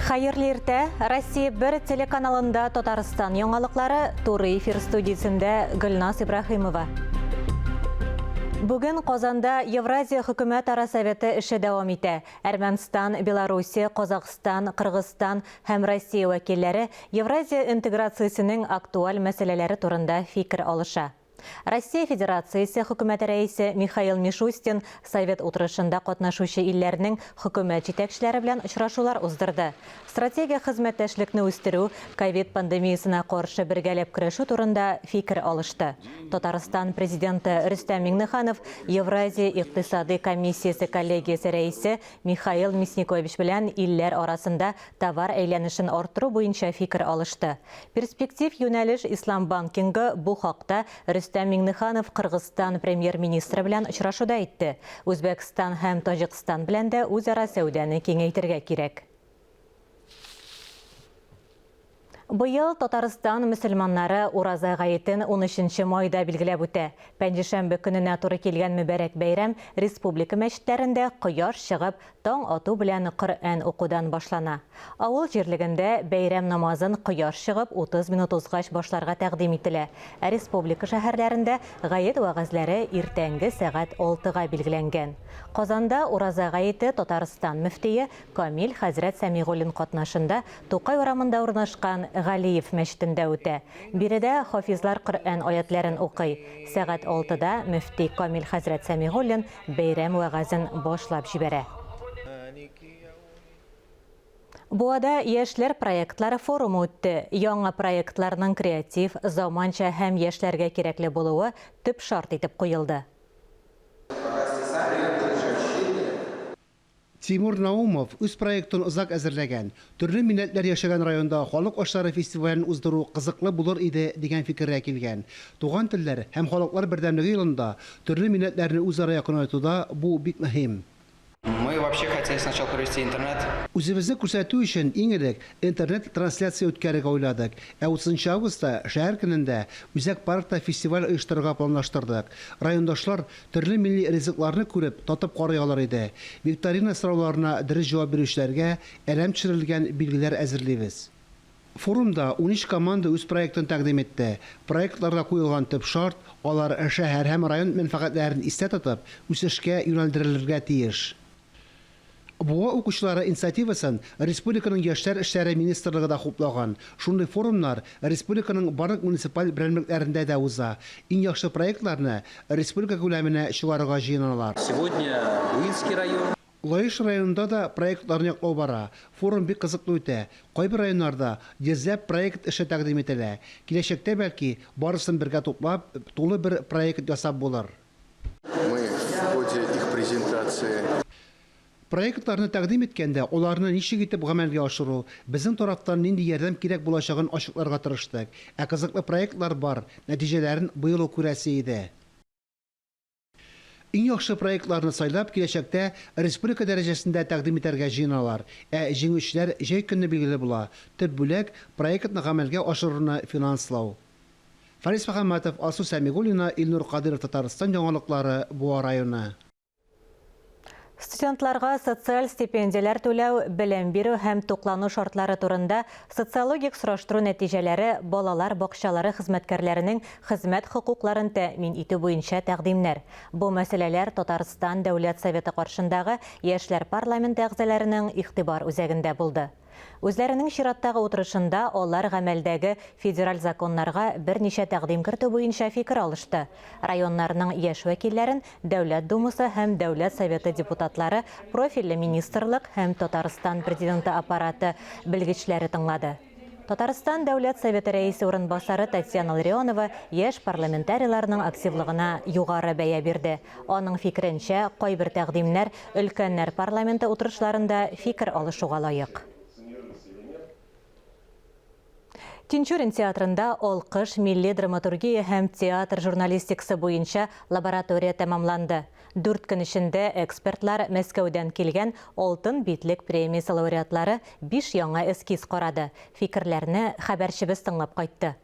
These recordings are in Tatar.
Хәерле иртә! Россия 1 телеканалында Татарстан яңалыклары туры эфир студиясендә Гөлназ Ибраһимова. Бүген Казанда Евразия хөкүмәтара советы эше дәвам итә. Әрмәнстан, Белоруссия, Казахстан, Кыргызстан һәм Россия вәкилләре Евразия интеграциясенең актуаль мәсьәләләре турында фикер алыша. Россия Федерациясе Хөкүмәте Рәисе Михаил Мишустин Совет утырышында катнашучы илләрнең хөкүмәт җитәкчеләре белән очрашулар уздырды. Стратегик хезмәттәшлекне үстерү, ковид пандемиясенә каршы бергәләп көрәшү турында фикер алышты. Татарстан Президенты Рөстәм Миңнеханов Евразия икътисадый комиссиясе коллегиясе рәисе Михаил Мясникович белән илләр арасында товар әйләнешен арттыру буенча фикер алышты. Перспектив юнәлеш ислам банкингы бу хакта Рөстәм Миңнеханов Кыргызстан Премьер-министры белән очрашуда әйтте. Үзбәкстан һәм Таҗикстан белән дә үзара сәүдәне киңәйтергә кирәк. Быел Татарстан мөселманнары Ураза гаетен унөченче майда билгеләп үтә. Пәнҗешәмбе көненә туры килгән мөбарәк бәйрәм республика мәчетләрендә кояш чыгып, таң ату белән Коръән укудан башлана. Авыл җирлегендә бәйрәм намазын кояш чыгып 30 минут узгач башларга тәкъдим ителә. Ә республика шәһәрләрендә гает вәгазьләре иртәнге сәгать алтыга билгеләнгән. Казанда Ураза гаете Татарстан мөфтие Камил хәзрәт Сәмигуллин катнашында Тукай урамында урнашкан Галиев мәчетендә үтә. Биредә хафизлар Коръән аятьләрен укый. Сәгать алтыда мөфти Камил хәзрәт Сәмигуллин бәйрәм вәгазен башлап җибәрә. Буада яшьләр проектлары форумы үтте. Яңа проектларның креатив, заманча һәм яшьләргә кирәкле булуы төп шарт итеп куелды. Тимур Наумов үз проектын озак әзерләгән. Төрле милләтләр яшәгән районда халык ашлары фестивален уздыру кызыклы булыр иде, дигән фикергә килгән. Туган телләр һәм халыклар бердәмлеге елында төрле милләтләрне үзара якынайтуда бу бик мөһим. Мы вообще хотели сначала провести интернет. Үзебезне күрсәтү өчен, иң элек, интернет-трансляция үткәрергә уйладык. Ә утызынчы августта, Шәһәр көнендә, Үзәк паркта фестиваль оештырырга планлаштырдык. Райондашлар төрле милли ризыкларны күреп, татып карый алыр иде. Викторина сорауларына дөрес җавап бирүчеләргә әләм төшерелгән билгеләр әзерлибез. Форумда 13 команда үз проектын тәкъдим итте. Проектларга куелган төп шарт, алар шәһәр һәм район мәнфәгатьләрен истә тотып, үсешкә юнәлдерелергә тиеш. Буа укучылары инициативасын республиканың Яшьләр эшләре министрлыгы да хуплаган. Шундый форумнар республиканың барлык муниципаль берәмлекләрендә дә уза. Иң яхшы проектларны республика күләменә чыгарырга җыеналар. Сегодня Буинский район. Лаеш районында да проектларны яклау бара. Форум бик кызыклы үтә. Кайбер районнарда йөзләп проект эше тәкъдим ителә. Киләчәктә, бәлки, барысын бергә туплап, тулы бер проект ясап булыр. Мы в ходе их презентации. Проектларны тәкъдим иткәндә, аларны ничек итеп гамәлгә ашыру, безнең тарафтан нинди ярдәм кирәк булачагын ачыкларга тырыштык. Ә кызыклы проектлар бар, нәтиҗәләрен быел ук күрәсе иде. Иң яхшы проектларны сайлап, киләчәктә республика дәрәҗәсендә тәкъдим итәргә җыеналар. Ә җиңүчеләр җәй көнне билгеле була. Төп бүләк, проектны гамәлгә ашыруны финанслау. Фарис Мөхәммәтов, Алсу Сәмигуллина, Илнур Кадыйров Татарстан яңалыклары, Буа районы. Студентларга социаль стипендияләр түләү, белем бирү һәм туклану шартлары турында социологик сораштыру нәтиҗәләре балалар бакчалары хезмәткәрләренең хезмәт хокукларын тәэмин итү буенча тәкъдимнәр. Бу мәсьәләләр Татарстан Дәүләт Советы каршындагы Яшьләр парламенты әгъзаларының игътибар үзәгендә булды. Үзләренең чираттагы утырышында алар гамәлдәге федераль законнарга берничә тәкъдим кертү буенча фикер алышты. Районнарның яшь вәкилләрен Дәүләт Думасы һәм Дәүләт Советы депутатлары, профильле министрлык һәм Татарстан Президенты Аппараты белгечләре тыңлады. Татарстан Дәүләт Советы Рәисе урынбасары Татьяна Ларионова яшь парламентарийларның активлыгына югары бәя бирде. Аның фикеренчә, кайбер тәкъдимнәр өлкәннәр парламенты утырышларында фикер алышуга лаек. Тинчурин театрында Алкыш милли драматургия һәм театр журналистикасы буенча лаборатория тәмамланды. Дүрт көн эчендә экспертлар Мәскәүдән килгән Алтын битлек премиясе лауреатлары биш яңа эскиз карады. Фикерләрне хәбәрчебез тыңлап кайтты.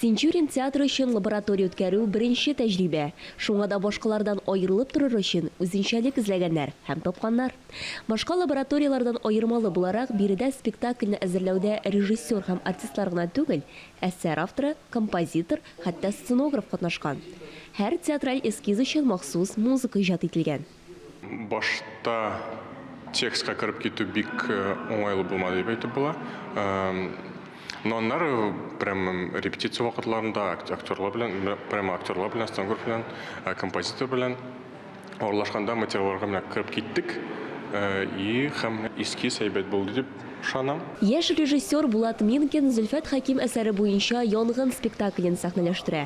Тинчурин театры өчен лаборатория үткәрү беренче тәҗрибә. Шуңа да башкалардан аерылып торыр өчен үзенчәлек эзләгәннәр һәм тапканнар. Башка лабораторияләрдән аермалы буларак, биредә спектакльне әзерләүдә режиссер һәм артистлар гына түгел, әсәр авторы, композитор, хәтта сценограф катнашкан. Һәр театраль эскиз өчен махсус музыка иҗат ителгән. Башта текстка кереп китү бик уңайлы булмады дип әйтеп була. Но аннары прям репетиция вакытларында актерлар белән, прямо актерлар белән, сценограф белән, композитор белән аралашканда материалларга менә кереп киттек. И һәм эскиз әйбәт булды дип ышанам. Яшь режиссер Булат Минкин Зөлфәт Хәким әсәре буенча Янгын спектаклен сәхнәләштерә.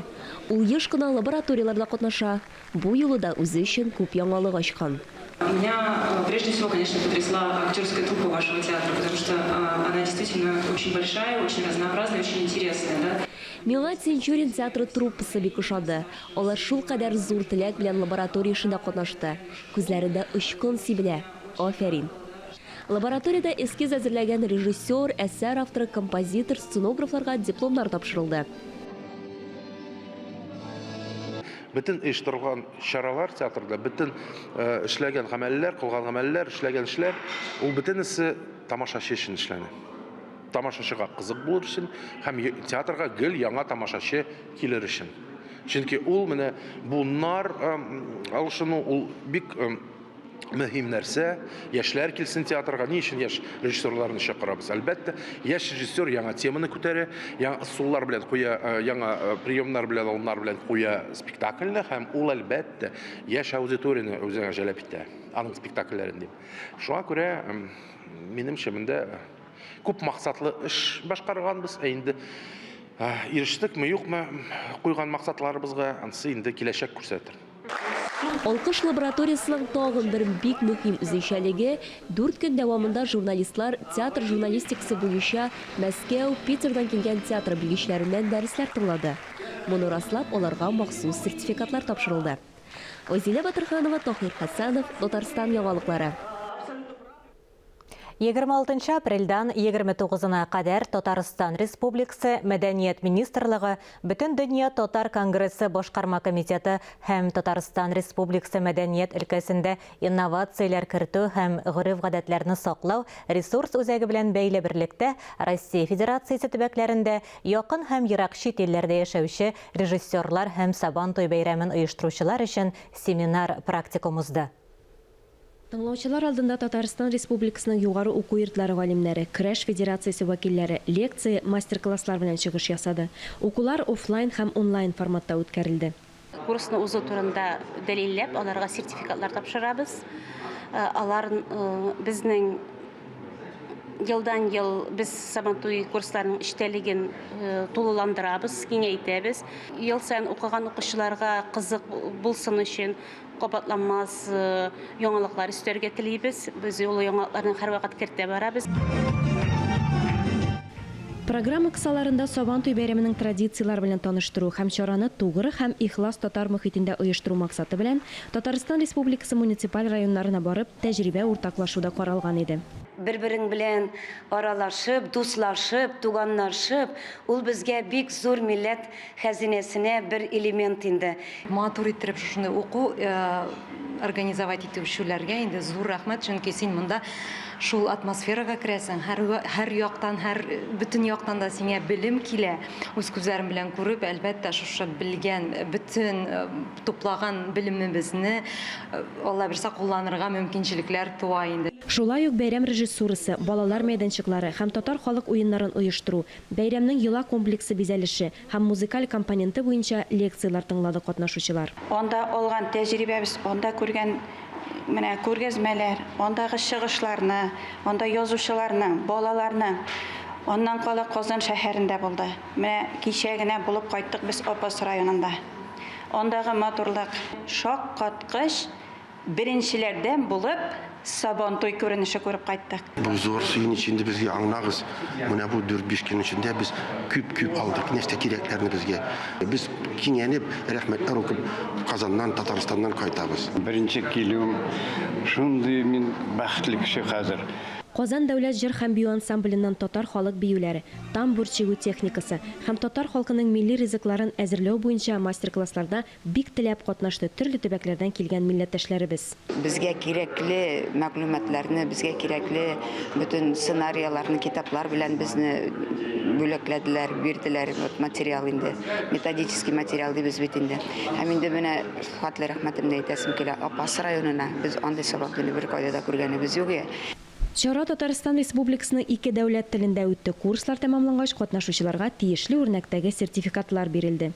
Ул еш кына лабораторияләрдә катнаша. Бу юлы да үзе өчен күп яңалык ачкан. Меня прежде всего, конечно, потрясла актерская труппа вашего театра, потому что она действительно очень большая, очень разнообразная, очень интересная. Да? Миңа Тинчурин театры труппасы бик ошады. Алар шулкадәр зур теләк белән лаборатория эшендә катнашты. Күзләрендә очкын сибелә. Афәрин! Лабораториядә эскиз әзерләгән режиссер, әсәр авторы, композитор, сценографларга дипломнар тапшырылды. Бөтен оештырылган чаралар театрда, бөтен эшләгән гамәлләр, кылган гамәлләр, эшләгән эшләр, ул бөтенесе тамашачы өчен эшләнә. Тамашачыга кызык булыр өчен һәм театрга гел яңа тамашачы килер өчен. Чөнки ул менә бу нар алышыну, ул бик мөһим нәрсә. Яшьләр килсен театрга. Ни өчен яшь режиссерларны чакырабыз? Әлбәттә, яшь режиссер яңа теманы күтәрә, яңа ысуллар белән куя, яңа приемнар белән, алымнар белән куя спектакльне, һәм ул әлбәттә яшь аудиторияне үзенә җәлеп итә, аның спектакльләрен дип. Шуңа күрә, минемчә, монда күп максатлы эш башкарганбыз. Ә инде ирештекме, юкмы куйган максатларыбызга, анысы инде киләчәк күрсәтер. Алкыш лабораториясенең тагын бер бик мөһим үзенчәлеге, 4 көн дәвамында журналистлар театр журналистикасы буенча Мәскәү, Питердан килгән театр белгечләреннән дәресләр тыңлады. Моны раслап, аларга махсус сертификатлар тапшырылды. Азилә Батырханова, Таһир Хәсәнов, Татарстан яңалыклары. 26 апрельдән 29-на кадәр Татарстан Республикасы Мәдәният министрлыгы Бөтендөнья татар конгрессы башкарма комитеты һәм Татарстан Республикасы мәдәният өлкәсендә инновацияләр кертү һәм гореф-гадәтләрне саклау ресурс үзәге белән бәйле берлектә Россия Федерациясе төбәкләрендә, якын һәм ерак чит илләрдә яшәүче режиссерлар һәм Сабантуй бәйрәмен оештыручылар өчен семинар-практикум узды. Тыңлаучылар алдында Татарстан Республикасының югары уку йортлары галимнәре, көрәш федерациясе вәкилләре лекция, мастер-класслар белән чыгыш ясады. Укулар офлайн һәм онлайн форматта үткәрелде. Курсны узу турында дәлилләп, аларга сертификатлар тапшырабыз. Алар безнең елдан-ел без Сабантуй курсларының эчтәлеген тулыландырабыз, киңәйтәбез. Ел саен укыган укучыларга кызык булсын өчен кабатланмас яңалыклар өстәргә телибез. Без ул яңалыкларны һәрвакыт кертә барабыз. Программа кысаларында Сабантуй бәйрәменең традицияләре белән таныштыру һәм чараны тугры һәм ихлас татар мохитендә оештыру максаты белән Татарстан Республикасы муниципаль районнарына барып, тәҗрибә уртаклашу да каралган иде. Бер-берең белән аралашып, дуслашып, туганнашып, ул безгә бик зур милләт хәзинәсенә бер элемент инде. Матур иттереп шушындый уку организовать итүчеләргә инде зур рәхмәт, чөнки син монда шул атмосферага керәсең, һәр яктан, һәр бөтен яктан да сиңа белем килә. Үз күзләрең белән күреп, әлбәттә, шушы белгән, бөтен туплаган белемебезне Алла бирсә кулланырга мөмкинчелекләр туа инде. Шулай ук бәйрәм режиссурасы, балалар мәйданчыклары һәм татар халык уеннарын оештыру, бәйрәмнең йола комплексы бизәлеше һәм музыкаль компоненты буенча лекцияләр тыңлады катнашучылар. Анда алган тәҗрибәбез, анда күргән менә күргәзмәләр, андагы чыгышларны, анда язучыларның, балаларның, аннан кала Казан шәһәрендә булды. Менә кичә генә булып кайттык без Апас районында. Андагы матурлык шаккаткыч, беренчеләрдән булып Сабантуй күренеше күреп кайттык. Бу зур сөенеч инде безгә, аңлагыз. Менә бу 4-5 көн эчендә без күп-күп алдык, нәрсә кирәкләрне безгә. Без киңәнеп, рәхмәтләр укып, Казаннан, Татарстаннан кайтабыз. Беренче килүем, шундый мин бәхетле кеше хәзер. Казан дәүләт җыр һәм бию ансамбленнән татар халык биюләре, тамбур чигү техникасы һәм татар халкының милли ризыкларын әзерләү буенча мастер-классларда бик теләп катнашты төрле төбәкләрдән килгән милләттәшләребез. Безгә кирәкле мәгълүматларны, безгә кирәкле бөтен сценарияләрне китаплар белән безне бүләкләделәр, бирделәр, вот материал инде, методический материал дибез бит инде. Һәм инде менә хәтле рәхмәтемне әйтәсем килә Апас районына, без андый Сабантуйны беркайда да күргәнебез юк иде. Чара Татарстан Республикасының ике дәүләт телендә үтте. Курслар тәмамлангач, катнашучыларга тиешле үрнәктәге сертификатлар бирелде.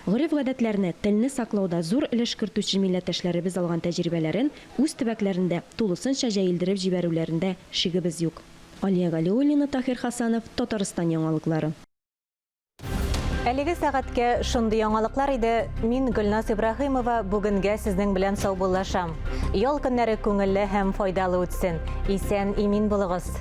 Гореф-гадәтләрне, телне саклауда зур өлеш кертүче милләттәшләребез алган тәҗрибәләрен үз төбәкләрендә тулысынча җәелдереп җибәрүләрендә шигебез юк. Алия Галиуллина, Таһир Хасанов, Татарстан яңалыклары. Әлеге сәгатькә шундый яңалыклар иде. Мин Гөлназ Ибраһимова бүгенгә сезнең белән саубуллашам. Ял көннәре күңелле һәм файдалы үтсен. Исән, имин булыгыз.